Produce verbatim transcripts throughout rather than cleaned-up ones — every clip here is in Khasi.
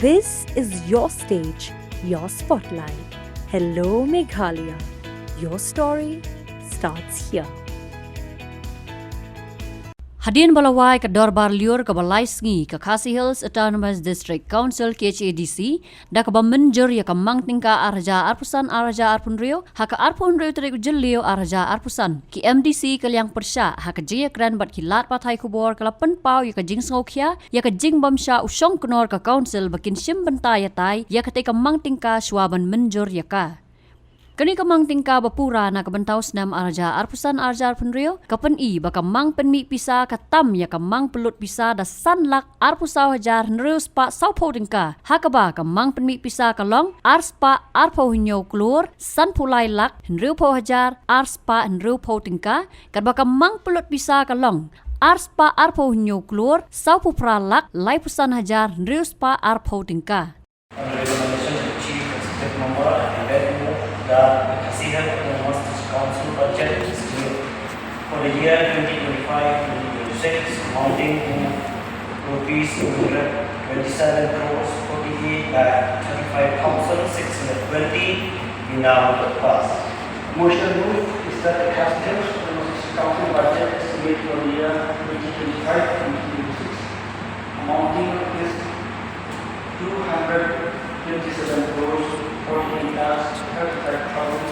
This is your stage, your spotlight. Hello, Meghalaya. Your story starts here. Hadien ba la wai ka dorbar lyiur kaba lai sngi ka Khasi Hills Autonomous District Council, K H A D C, da kaba mynjur ïa ka mang tyngka ar hajar arphew san ar hajar arphew hynriew, ha ka arphew hynriew tarik u Jylliew ar hajar arphew san, ki M D C ka liang pyrshah ha ka jingïakren bad ki lad pathai khubor ka la pynpaw ïa ka jingsngewkhia ïa ka jingbym shah u shongknor ka council ba kin shim bynta ïatai ïa katei ka mang tyngka shuwa ban mynjur ïa ka. Kane ka mang tyngka ba pura na ka bynta u snem ar hajar arphew san ar hajar arphew hynriew ka pyni ba ka mang pynmih pisa ka tam ïa ka mang pynlut pisa da san lak arphew saw hajar hynriew spah sawphew tyngka, ha kaba ka mang pynmih pisa ka long ar spah arphew hynñiew klur sanphew lai lak hynriewphew hajar ar spah hynriewphew tyngka, katba ka mang pynlut pisa ka long ar spah arphew hynñiew klur sawphew phra lak laiphew san hajar hynriew spah arphew tyngka. Honorable Commissioner, the Chief Executive Member, and read that the Khasi Hills Autonomous District Council budget estimate for the year twenty twenty-five twenty twenty-six amounting to rupees two hundred twenty-seven crores forty-eight lakh thirty-five thousand six hundred twenty be now passed. Motion move is that the Khasi Hills Autonomous District Council budget estimate for the year twenty twenty-five twenty twenty-six amounting to rupees two hundred twenty-seven crores forty-eight lakhs thirty-five thousand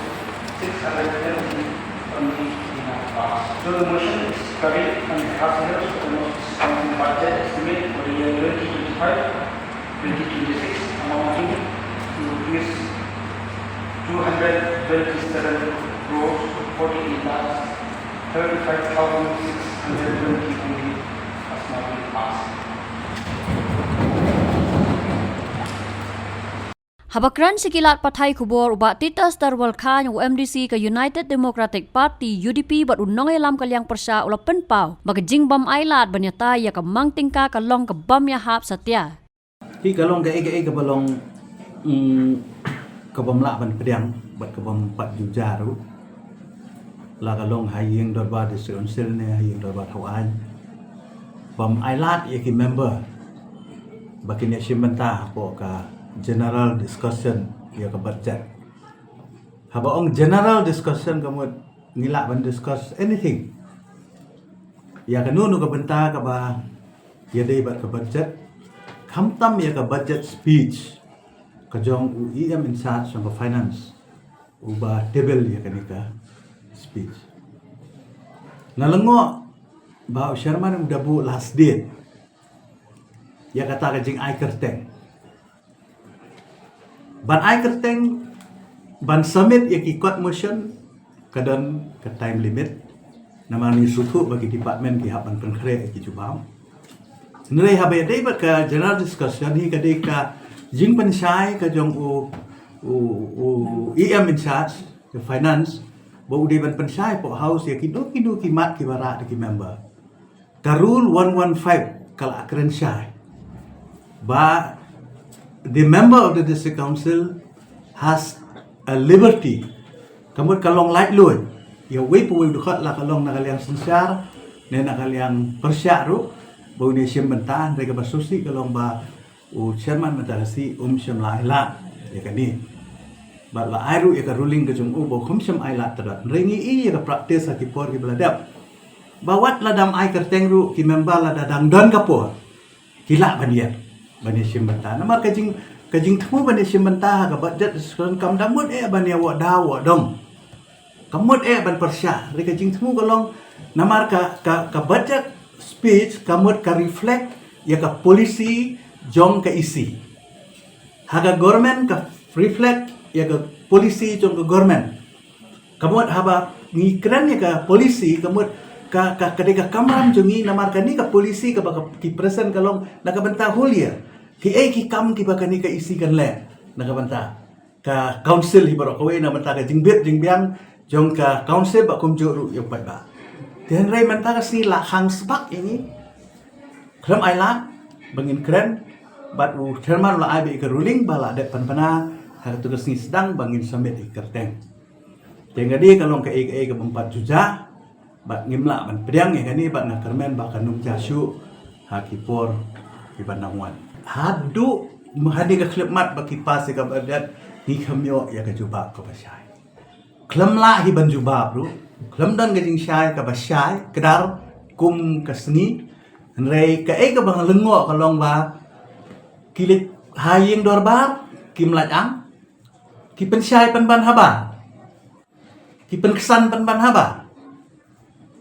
six hundred twenty be now passed. So the motion is carried and the Khasi Hills Autonomous District Council budget estimate for the year twenty twenty-five twenty twenty-six amounting to rupees two hundred twenty-seven crores forty-eight lakhs thirty-five thousand six hundred twenty only has now been passed. Haba kren sha ki lad pathai khubor u Bah Titus Darwal Chyne, u M D C ka United Democratic Party, U D P, bad u nongïalam ka liang pyrshah u la pynpaw ba ka jingbym ailad ban ïatai ïa ka mang tyngka ka long ka bym ïahap satia. Hi ka long kaei kaei kaba long, mm, ka bym lah ban pdiang bad ka bym pat ju jia ruh. La ka long ha ïing dorbar District Council ne ha ïing dorbar thaw aiñ, bym ailad ïa ki member ba kin ïa shim bynta hapoh ka general discussion ïa ka budget. Haba ong general discussion ka mut ngi lah ban discuss anything. Ïa kano kano ka bynta kaba ïadei bad ka budget, khamtam ïa ka budget speech ka jong u E M in charge jong ka finance, uba table ïa kane ka speech. Nga la lyngngoh ba u chairman u da buh last date ïa kata ka jingai kyrteng ban ai kyrteng ban submit ïa ki court motion, ka don ka time limit. Namar ngi sngewthuh ba ki department ki hap ban pynkhreh ïa ki jubab. Hynrei haba ïadei bad ka general discussion, hi ka dei ka jingpynshai ka jong u, u, u E M in charge ka finance, ba u dei ban pynshai hapoh House ïa kino kino ki mat kiba rah da ki member. Ka Rule one one five ka la kren shai ba the member of the District Council has a liberty, ka mut ka long laitluid ïa uwei pa uwei u dkhot, la ka long na ka liang synshar ne na ka liang pyrshah ruh, ba un ïa shim bynta. Hynrei kaba sngewsih ka long ba u chairman mynta ka sngi um shym la ailad ïa kane. Bad la ai ruh ïa ka ruling ka jong u ba um shym ailad tyrot. Hynrei ngi i ïa ka practice ha ki por kiba la dep ba wat lada ym ai kyrteng ruh, ki member lada dang don ka por ki lah ban ïa, ban ïa shim bynta. Namar ka jing, ka jingthmu ban ïa shim bynta ha ka budget discussion kam da mut eh ban ïa wad da wad dong. Ka mut eh ban pyrshah. Hynrei ka jingthmu ka long namar ka, ka, ka budget speech ka mut ka reflect ïa ka policy jong ka E C. Ha ka government ka reflect ïa ka policy jong ka government. Ka mut haba ngi kren ïa ka policy, ka mut ka, ka, ka dei ka kamram jong ngi namar kane ka policy kaba ka, ki present ka long na ka bynta hul ïa kiei ki kam kiba kane ka E C kan leh na ka bynta ka council hi baroh kawei, na ka bynta ka jingbit jingbiang jong ka council bad kumjuh ruh ïa u paidbah. Te hynrei mynta ka sngi la khang sbak ïa ngi. Khlem ailad ba ngin kren, bad u chairman la ai beit ïa ka ruling ba la dep pynbna ha katu ka sngi sdang ba ngin submit ïa ka kyrteng. Te nga dei ka long kaei kaei ka bym pat ju jia, bad ngim lah ban pdiang ïa kane, bad nga kyrmen ba kan ym jia shuh ha ki por kiban nang wan. Haduh Hadien ka khyllipmat ba ki pass ïa ka budget, ngi khlem ïoh ïa ka jubab kaba shai. Khlem lah hi ban jubab ruh, khlem don ka jingshai kaba shai kdar kum ka sngi. Hynrei kaei kaba nga lyngngoh ka long ba ki leit ha ïing dorbar, kim lait ang, ki pynshai pynban haba, ki pynksan pynban haba.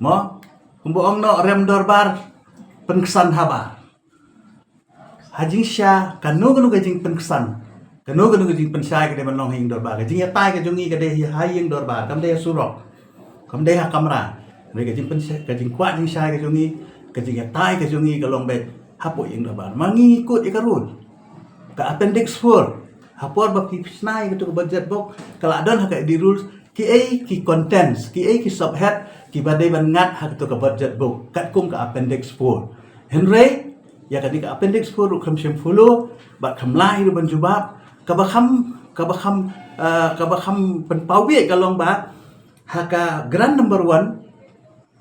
Mo, kumba ong noh, rem dorbar, pynksan haba. Ha jingshisha kano kano ka jingpynksan, kano kano ka jingpynshai ka dei ban long ha ïing dorbar. Ka jingïatai ka jong ngi ka dei ha ïing dorbar, kam dei ha surok, kam dei ha kamra. Hynrei ka jingpynshai, ka jingkwah jingshai ka jong ngi, ka jingïatai ka jong ngi ka long beit hapoh ïing dorbar. Ma ngi kut ïa ka rule, ka appendix four, ha por ba phi shna ïa kato ka budget book, ka la don ha ka AD rules, kiei ki contents, kiei ki subhead kiba dei ban ngat ha kato ka budget book katkum ka appendix four. Hynrei ïa kane ka appendix four ruh khlem shym follow, bad khlem lah hi ruh ban jubab. Kaba kham, kaba kham, eh, kaba kham pynpaw bieit ka long ba ha ka grant number one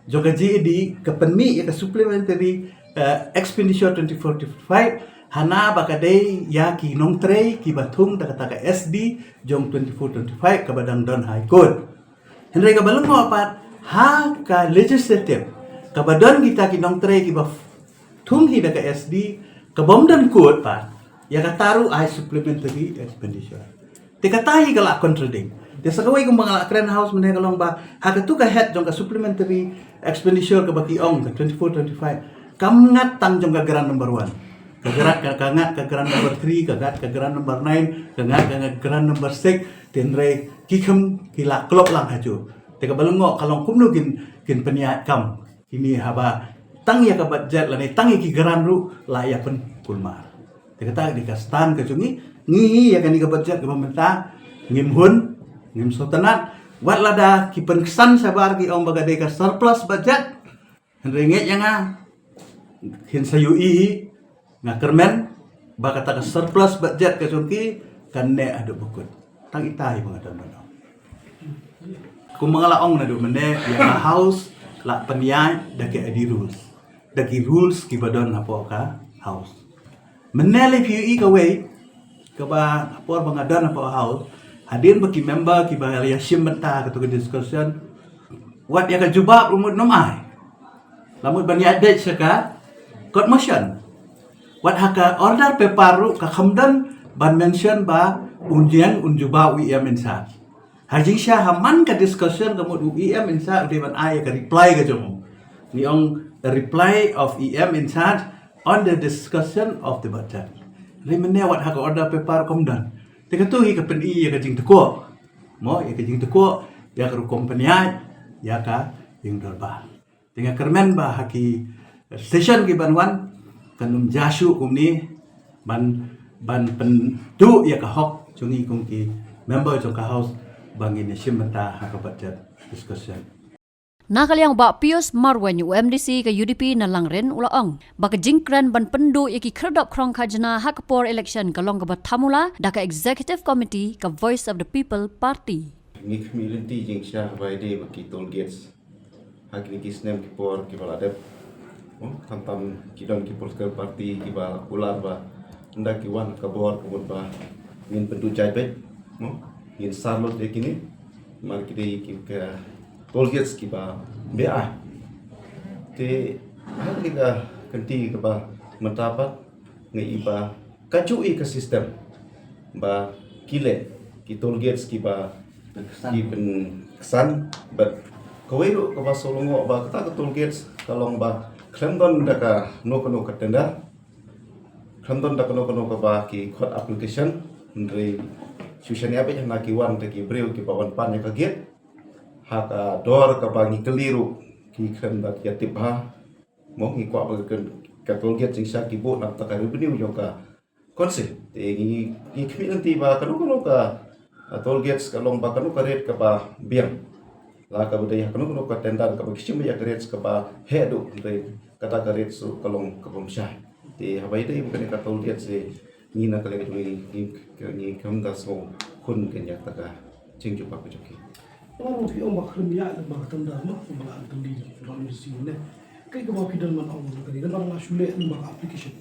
jong ka G A D, ka pynmih ïa ka supplementary, eh, expenditure twenty-four twenty-five, hana ba ka dei ïa ki nongtrei kiba thung da kata ka S D jong twenty-four twenty-five kaba dang don ha i kot. Hynrei kaba lyngngoh pat, ha ka legislative, kaba don kita ki nongtrei kiba thung hi da ka S D, kabym don kot pat, ïa kata ruh ai supplementary expenditure. Te kata hi ka la contradict. Te sa kawei kumba nga la kren ha House mynne ka long ba, ha kato ka head jong ka supplementary expenditure kaba ki ong ka twenty-four twenty-five, kam ngat tang jong ka grant number one. Ka grant, ka, ka ngat ka grant number three, ka ngat ka grant number nine, ka ngat ka grant number six, hynrei ki khlem, ki la klop lang ha ju. Te kaba lyngngoh ka long kumno kin, kin pynïaid kam kine haba tang ïa ka budget lane tang ïa ki grant ruh la ïa pynkulmar. Te kata ka dei ka stand ka jong ngi, ngi ïa kane ka budget kaba mynta ngim hun, ngim sngewtynnat. Wat lada ki pynksan shabar ki ong ba ka dei ka surplus budget, hynrei ngeit ïa nga, kin sa ïohi, nga kyrmen ba kata ka surplus budget ka jong ki kan neh haduh ba kut. Tang ita hi ba nga don ban ong. Kumba nga la ong naduh mynne, ïa ka House la pynïaid da ki AD rules, da ki rules kiba don hapoh ka House. Mynne lei phi ïohi kawei kaba ha por ba nga don hapoh House, hadien ba ki member kiba la ïashim bynta kato ka discussion, wat ïa ka jubab ruh mut ym ai. La mut ban ïaid beit sha ka court motion. Wat ha ka order paper ruh ka kham don ban mention ba un ïeng un jubab u E M in charge. Ha jingshisha ha man ka discussion ka mut u E M in charge u dei ban ai ka reply ka jong u. Ngi ong the reply of E M in charge on the discussion of the budget. Hynrei mynne wat ha ka order paper kam don. Te kato hi ka pyni ïa ka jingtkuh. Mo, ïa ka jingtkuh ïa ka rukom pynïaid ïa ka ïing dorbar. Te nga kyrmen ba ha ki session ki ban wan kan ym jia shuh kumne ban, ban pynduh ïa ka hok jong ngi kum ki member jong ka House ba ngin ïashim bynta ha ka budget discussion. Na ka liang u Bah Pius Marwein, u M D C ka U D P na Langrin, u la ong ba ka jingkren ban pynduh ïa ki khyrdop khrong khajna ha ka por election ka long kaba thamula da ka Executive Committee ka Voice of the People Party. Ngi khmih lynti jingshisha ba ïadei bad ki toll gates ha kine ki snem ki por kiba la dep. Mo, khamtam ki don ki political party kiba la kular ba ynda ki wan ka bor ka mut ba ngin pynduh jait beit, mo, ngin sar lut ïa kine, namar ki dei ki ka toll gates kiba beaiñ. Te ha kane ka kynti kaba mynta pat nga i ba ka juh i ka system ba ki leh ki toll gates kiba ki pynksan, bad kawei ruh kaba sngewlyngngoh ba kata ka toll gates ka long ba khlem don da kano kano ka tender, khlem don da kano kano kaba ki khot application, hynrei shu shaniah beit hana ki wan da ki briew kiba wan pan ïa ka gate ha ka dor kaba ngi kylli ruh ki khlem da ki ïatip bha. Mo, ngi kwah ba ka, ka toll gate jingshisha ki buh na ka revenue jong ka council. Te ngi, ngi khmih lynti ba kano kano ka, ah, toll gates ka long ba kano ka rate kaba biang. La kaba dei ha kano kano ka tender kaba ki shim ïa ka rates kaba heh duh, te kata ka rates ruh ka long kaba ym shai. Te haba ïadei bad kane ka toll gates te ngi na ka liang jong ngi, ngi, ngi khlem da sngewkhun kein ïa kata ka jingjubab ka jong ki. Namar ba phi ong ba khlem ïaid lyngba ka tender, mo, lyngba ka tender, lyngba ka M D C ne. Kaei kaba phi don ban ong lyngba kane, namar la shu leh lyngba ka application.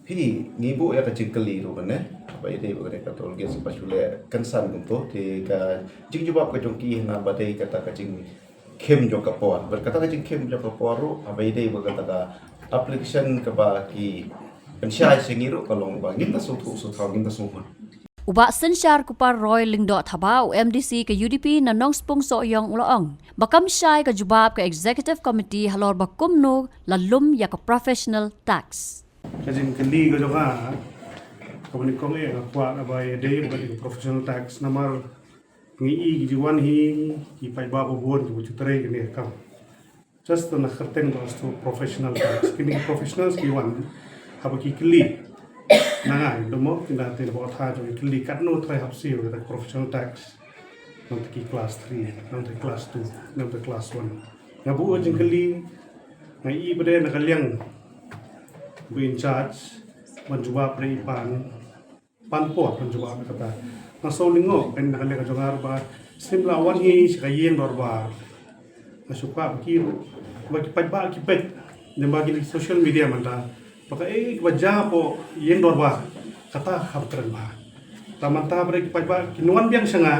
Phi, ngi buh ïa ka jingkylli ruh kane. Ba ïadei bad kane ka toll gate ba shu leh kynsan kumto. Te ka jingjubab ka jong ki hana ba dei kata ka jingkhim jong ka por. Bad kata ka jingkhim jong ka por ruh, ba ïadei bad kata ka application kaba ki pynshai sha ngi ruh ka long ba ngin da sngewthuh sngewthaw, ngin da sngewthuh. U Bah Synshar Kupar Roy Lyngdoh Thabah, u M D C ka U D P na Nongspung Sohiong, u la ong ba kam shai ka jubab ka Executive Committee halor ba kumno la lum ïa ka professional tax. Ka jingkylli ka jong nga, kaba nyngkong eh nga kwah ba ïadei bad ka professional tax, namar ngi i ki ju wan hi ki paidbah ba bun kiba ju trei kane ka kam. Just na kyrteng ba shu professional tax. Kine ki professionals ki wan haba ki kylli na nga, dei mo, ki na te ba tha jong ki kylli katno trai hap siew kata professional tax. Nangta ki class three, nangta class two, nangta class one. Nga buh jingkylli, nga i bad na ka liang ba in charge ban jubab da i pan, pan por ban jubab kata. Nga shu lyngngoh pyn na ka liang ka jong nga ba sngewbha wan hi sha ka ïing dorbar. Nga shu kwah ba ki ruh, ba ki paidbah ki peit, ne ba ki social media mynta, ba kaei kaba jia hapoh ïing dorbar, kata kham kren bha. Te mynta ba ki paidbah kin wan biang sha nga,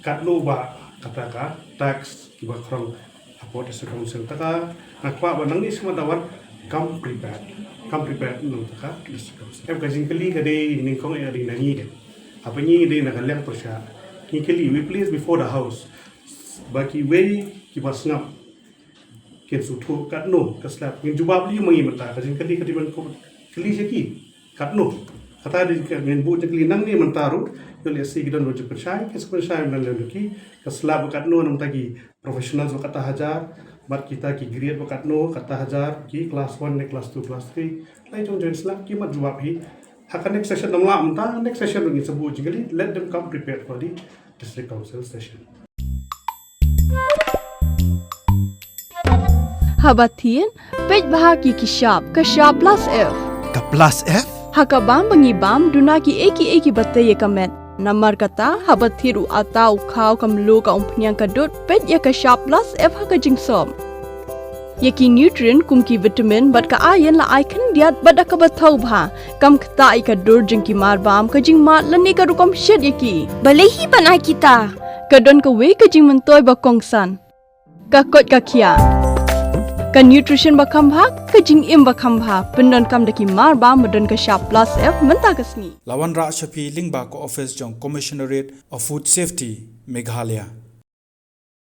katno ba kata ka tax kiba khrong hapoh District Council. Te ka nga kwah ba nangne sha mynta wan, come prepared. Come prepared nangta ka District Council. Em, ka jingkylli ka dei nyngkong eh, ka dei na ngi de. Haba ngi dei na ka liang pyrshah, ngi kylli, we place before the house. Ba kiwei kiba sngap kin sngewthuh katno ka slap. Ngin jubab lei ma ngi mynta, ka jingkylli ka dei ban kylli sha ki katno. Kata dei ka ngin buh jingkylli nangne mynta ruh. Ïoh lehse ki don ruh jingpynshai, ki sa pynshai na lem ki, ka slap ba katno, nangta ki professionals ba kata hajar, bad kita ki grade ba katno, kata hajar, ki class one ne class two, class three. Lai jong jong slap ki mat jubab hi. Ha ka next session namar mynta, next session ruh ngin sa buh jingkylli, let them come prepared for the District Council session. Haba thied, peit bha ki ki shap, ka shap plus F. Ka plus F? Ha ka bam ba ngi bam, duna kiei kiei kiba tei ïa ka met. Namar kata, haba thied u atta, u khaw, ka mluh, ka umphniang, ka dud, peit ïa ka shap plus F ha ka jingsop. Ïa ki nutrient kum ki vitamin bad ka iron la ai khyndiat bad da kaba thaw bha. Kam ktah ïa ka dur jong ki marbam, ka jingmad lane ka rukom shet ïa ki. Balei hi ban ai kita? Ka don kawei ka jingmyntoi ba kongsan. Ka koit ka khiah. Ka nutrition ba kham bha, ka jingim ba kham bha. Pyndonkam da ki marbam ba don ka shap plus F mynta ka sngi. La wanrah sha phi lyngba ka office jong Commissionerate of Food Safety, Meghalaya.